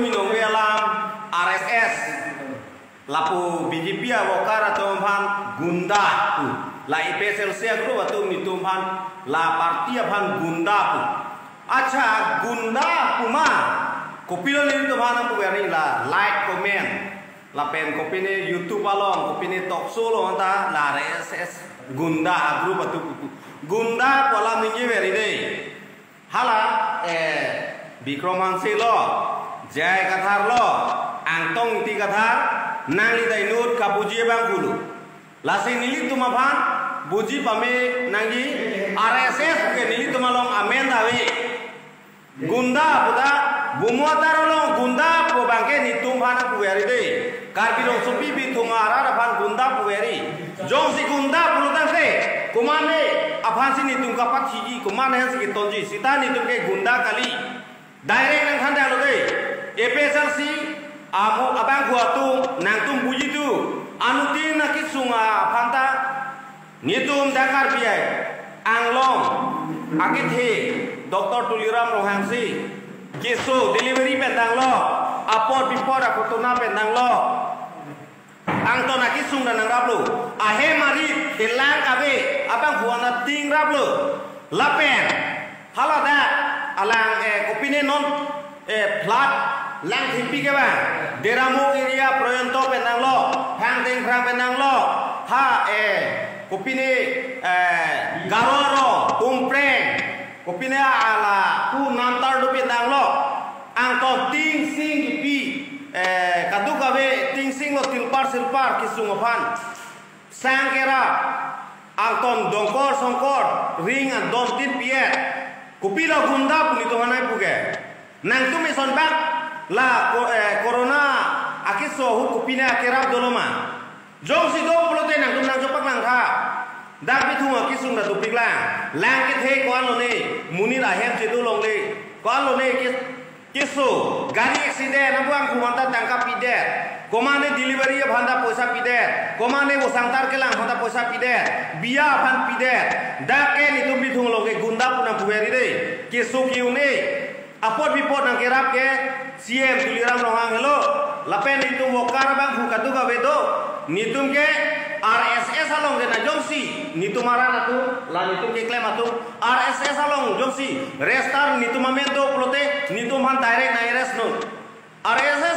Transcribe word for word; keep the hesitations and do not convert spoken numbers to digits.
Minong alam R S S. Lapu B J P a worker atum aphan gunda pu. La A P H L C a group atum netum aphan, la party aphan gunda pu. Acha, gunda pu ma? Kopilo nelitum aphan nangpuver ri, la like, comment, lapen kopine YouTube along, kopine talk show along ta la R S S gunda a group atum pu. Gunda pu alam ningjever ri dei. Hala, eh, Bikram Hanse lo, J I Kathar lo, Angtong Ingti Kathar, nangli ta inut kabuji abang pulo. Lasi nelitum aphan buji pame nangji, R S S ke nelitum along amen ta ave. Gunda pu ta, Bhumio Atar along gunda pu abang ke netum aphan nangpuver ri dei. Karbi Rongsopi Bithung arat aphan gunda puver ri. Jongsi gunda pulo tangte, komatne aphansi netum kapathiji, komatne aphansi ketonji, seta netum ke gunda kali. Direct nangthan damlo dei. A P H L C amu abangphu atum nangtum buji tu. Anuttin akesung aphan ta netum dak Karbi Anglong akethe Doctor Tuliram Ronghang si keso delivery pen tanglo, apor bipor akotona pen tanglo. Angton akesung ta nangraplo. Ahem arit kelang kave abangphu an ta tingraplo. Lapen haladak alang, eh, kopine non, eh, flood lang thimpi ke ba, Deramuk area porjonto pen tanglo, Phangtengphrang pen tanglo, ha, eh, kopine, eh, Garo aro, Pumpreng, kopine ala pu Namtardu pen tanglo. Angton tingsing kipi, eh, kadokave tingsing lo, tilpar silpar kesung aphan sang kerap, angton dongkor songkor, ring adon tin pi-et. Kopilo gunda pu netum aphan nangpu ke? Nangtum eson bak la ko-, eh, corona akeso ahut kopine akerap dolo ma? Jongsi do pulote nangtum nangchopak lang tha. Dak Bithung akesung ta dopik lang. Lang kethe ko-an lone, monit ahem chedo longle ko-an lone ke, keso, gari accident abangphu aphan ta tangka pidet, komatne delivery aphan ta poisa pidet, komatne bosangtar kelang aphan ta poisa pidet, biya aphan pidet. Dak ke netum Bithung along ke gunda pu nangpuver ri dei. Keso ke-un-e, apor bipor nangkerap ke C M Tuliram Ronghang helo. Lapen netum worker abangphu kadokave do. Netum ke R S S along ke na jongsi netum arat atum, la netum keklem atum, R S S along jongsi register netum amen do pulote netum aphan direct nang-arrest non. R S S